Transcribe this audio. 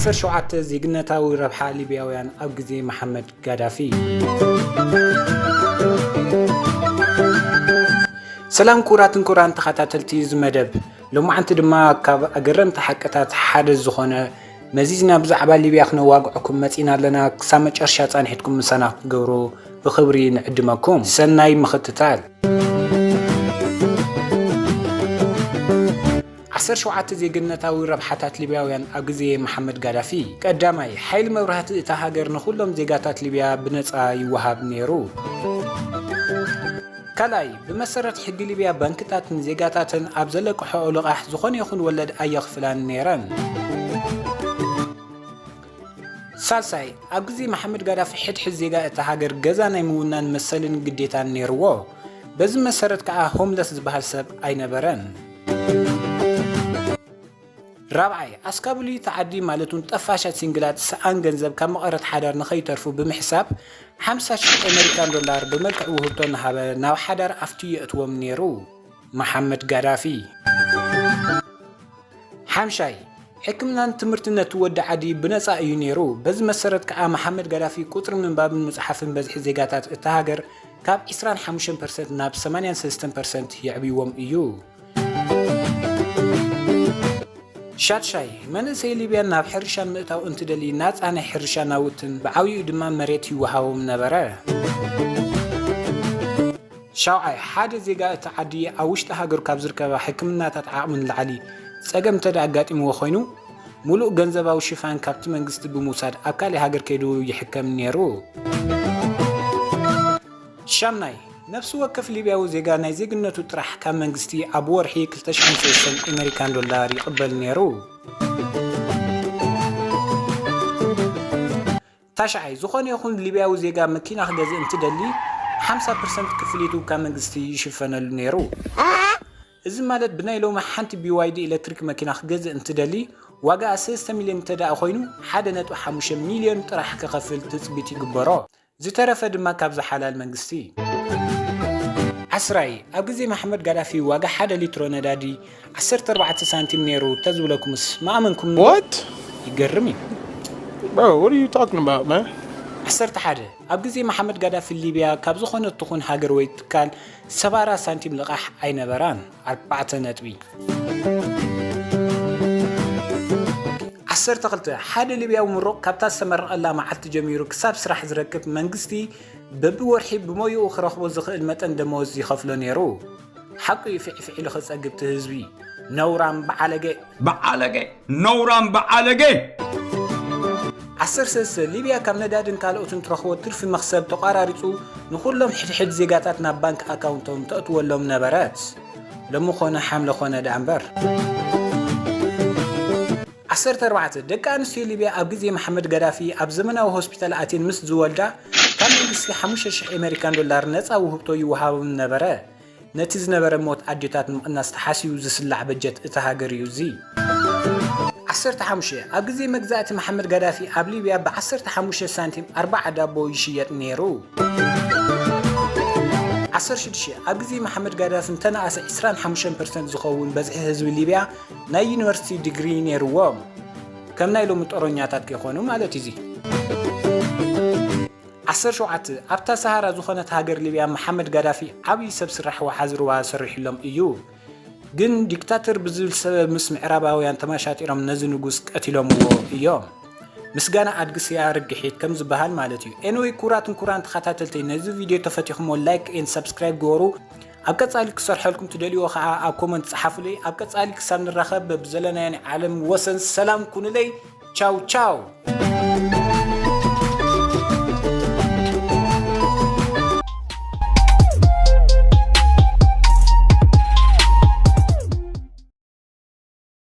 ዓሰርተ ሸውዓተ ዜግነታዊ ረብሓ ሊብያውያን ኣብ ግዜ መሓመድ ጋዳፊ። ሰላም ክቡራትን ክቡራን ተኸታተልቲ እዚ መደብ፣ ሎማዓንቲ ድማ ካብ ኣገረምቲ ሓቅታት ሓደ ዝኾነ መዚዝና ብዛዕባ ሊብያ ክነዋግዐኩም መጺና ኣለና። ክሳብ መጨረሻ ጻንሒትኩም ምሳና ክትገብሩ ብኽብሪ ንዕድመኩም። ሰናይ ምኽትታል። ዓሰርተ ሸውዓተ ዜግነታዊ ረብሓታት ሊብያውያን ኣብ ግዜ መሓመድ ጋዳፊ። ቀዳማይ፣ ሓይሊ መብራህቲ እታ ሃገር ንኹሎም ዜጋታት ሊብያ ብነጻ ይወሃብ ነይሩ። ካልኣይ፣ ብመሰረት ሕጊ ሊብያ ባንክታትን ዜጋታትን ኣብ ዘለቅሖኦ ልቓሕ ዝኾነ ይኹን ወለድ ኣየኽፍላን ነይረን። ሳልሳይ፣ ኣብ ግዜ መሓመድ ጋዳፊ ሕድሕድ ዜጋ እታ ሃገር ገዛ ናይ ምውናን መሰልን ግዴታን ነይርዎ። በዚ መሰረት ከኣ ሆምለስ ዝበሃል ሰብ ኣይነበረን። ራብዓይ፣ ኣስካብሉ እቲ ዓዲ ማለት እውን ጠፋሻት ሲንግላት ሰኣን ገንዘብ ካብ መቐረት ሓዳር ንኸይተርፉ ብምሕሳብ ሓምሳ ሽሕ ኣሜሪካን ዶላር ብመልክዕ ውህብቶ እናሃበ ናብ ሓዳር ኣፍትዩ የእትዎም ነይሩ። መሓመድ ጋዳፊ። ሓምሻይ፣ ሕክምናን ትምህርትን ነቲ ወዲ ዓዲ ብነጻ እዩ ነይሩ። በዚ መሰረት ከኣ መሓመድ ጋዳፊ ቁጽሪ ምንባብን ምጽሓፍን በዝሒ ዜጋታት እታ ሃገር ካብ ዕስራን ሓሙሽተን ፐርሰንት ናብ ሰማንያን ሰለስተን ፐርሰንት የዕብይዎም እዩ። ሻድሻይ፣ መንእሰይ ሊብያን ናብ ሕርሻን ምእታው እንትደሊ ናጻ ናይ ሕርሻ ናውትን ብዓብይኡ ድማ መሬት ይወሃቦም ነበረ። ሻውዓይ፣ ሓደ ዜጋ እቲ ዓዲ ኣብ ውሽጢ ሃገር ካብ ዝርከባ ሕክምናታት ዓቕሚ ንላዕሊ ጸገም እንተ ኣጋጢምዎ ኮይኑ፣ ሙሉእ ገንዘባዊ ሽፋን ካብቲ መንግስቲ ብምውሳድ ኣብ ካሊእ ሃገር ከይዱ ይሕከም ነይሩ። ሻምናይ፣ ነፍሲ ወከፍ ሊብያዊ ዜጋ ናይ ዜግነቱ ጥራሕ ካብ መንግስቲ ኣብ ወርሒ ክልተ ሽሕን ሰለስተን ኣሜሪካን ዶላር ይቕበል ነይሩ። ታሽዓይ፣ ዝኾነ ይኹን ሊብያዊ ዜጋ መኪና ክገዝእ እንትደሊ ሓምሳ ፐርሰንት ክፍሊቱ ካብ መንግስቲ ይሽፈነሉ ነይሩ። እዚ ማለት ብናይ ሎሚ ሓንቲ ቢ ዋይ ዲ ኤሌክትሪክ መኪና ክገዝእ እንትደሊ ዋጋኣ ሰለስተ ሚልዮን እንተ ደኣ ኮይኑ ሓደ ነጥቢ ሓሙሽተ ሚልዮን ጥራሕ ክኸፍል ትጽቢት ይግበሮ። ዝተረፈ ድማ ካብዚ ሓላል መንግስቲ። ዓስራይ፣ ኣብ ግዜ መሓመድ ጋዳፊ ዋጋ ሓደ ሊትሮ ነዳዲ ዓሰርተ ኣርባዕተ ሳንቲም ነይሩ ተዝብለኩምስ ምኣመንኩም? What? ይገርም እዩ። Bro, what are you talking about, man? ዓሰርተ ሓደ፣ ኣብ ግዜ መሓመድ ጋዳፊ ሊብያ ካብ ዝኾነት ትኹን ሃገር ወይ ትካል ሰባራ ሳንቲም ልቓሕ ኣይነበራን። ኣርባዕተ ነጥቢ። ዓሰርተ ክልተ፣ ሓደ ሊብያዊ ምሩቕ ካብታ ዝተመረቐላ መዓልቲ ጀሚሩ ክሳብ ስራሕ ዝረክብ መንግስቲ በብወርሒ ብሞይኡ ክረኽቦ ዝኽእል መጠን ደመወዝ ይኸፍሎ ነይሩ። ሓቁ እዩ፣ ፊዕፊዕ ኢሉ ክጸግብ እቲ ህዝቢ። ነውራም በዓለገ። በዓለገ። ነውራም በዓለገ። ዓሰርተ ሰለስተ፣ ሊብያ ካብ ነዳድን ካልኦትን ትረኽቦ ትርፊ መኽሰብ ተቋራሪጹ ንኹሎም ሕድሕድ ዜጋታት ናብ ባንክ ኣካውንቶም ተእትወሎም ነበረት። ሎሚ ኮነ ሓምለ ኮነ ደኣ እምበር። ዓሰርተ ኣርባዕተ፣ ደቂ ኣንስትዮ ሊብያ ኣብ ግዜ መሓመድ ጋዳፊ ኣብ ዘመናዊ ሆስፒታል ኣትየን ምስ ዝወልዳ ካብ መንግስቲ ሓሙሽተ ሽሕ ኣሜሪካን ዶላር ነጻ ውህብቶ ይወሃቦም ነበረ። ነቲ ዝነበረ ሞት ኣዴታት ንምቕናስ ተሓሲቡ ዝስላዕ በጀት እታ ሃገር እዩ እዚ። ዓሰርተ ሓሙሽተ፣ ኣብ ግዜ መግዛእቲ መሓመድ ጋዳፊ ኣብ ሊብያ ብ ዓሰርተ ሓሙሽተ ሳንቲም ኣርብዓ ዳቦ ይሽየጥ ነይሩ። ዓሰርተ ሽዱሽተ፣ ኣብ ግዜ መሓመድ ጋዳፊ እንተነኣሰ ዕስራን ሓሙሽተን ፐርሰንት ዝኸውን በዝሒ ህዝቢ ሊብያ ናይ ዩኒቨርሲቲ ዲግሪ ነይርዎም። ከም ናይ ሎሚ ጦረኛታት ከይኾኑ ማለት እዩ እዚ። ዓሰርተ ሸውዓተ፣ ኣብታ ሰሃራ ዝኾነት ሃገር ሊብያ መሓመድ ጋዳፊ ዓብዪ ሰብ ስራሕ ወሓዚ ሩባ ሰሪሕሎም እዩ። ግን ዲክታተር ብዝብል ሰበብ ምስ ምዕራባውያን ተመሻጢሮም ነዚ ንጉስ ቀቲሎምዎ እዮም። ምስጋና ኣድግስያ ርግሒት ከም ዝበሃል ማለት እዩ። ኤንወይ ክቡራትን ክቡራን ተኸታተልተይ ነዚ ቪድዮ ተፈቲኹሞ ላይክ ኤን ሳብስክራይብ ግበሩ። ኣብ ቀጻሊ ክሰርሐልኩም ትደልይዎ ኸዓ ኣብ ኮመንት ጸሓፉለይ። ኣብ ቀጻሊ ክሳብ ንራኸብ በብዘለናዮ ናይ ዓለም ወሰን ሰላም ኩኑለይ። ቻው ቻው።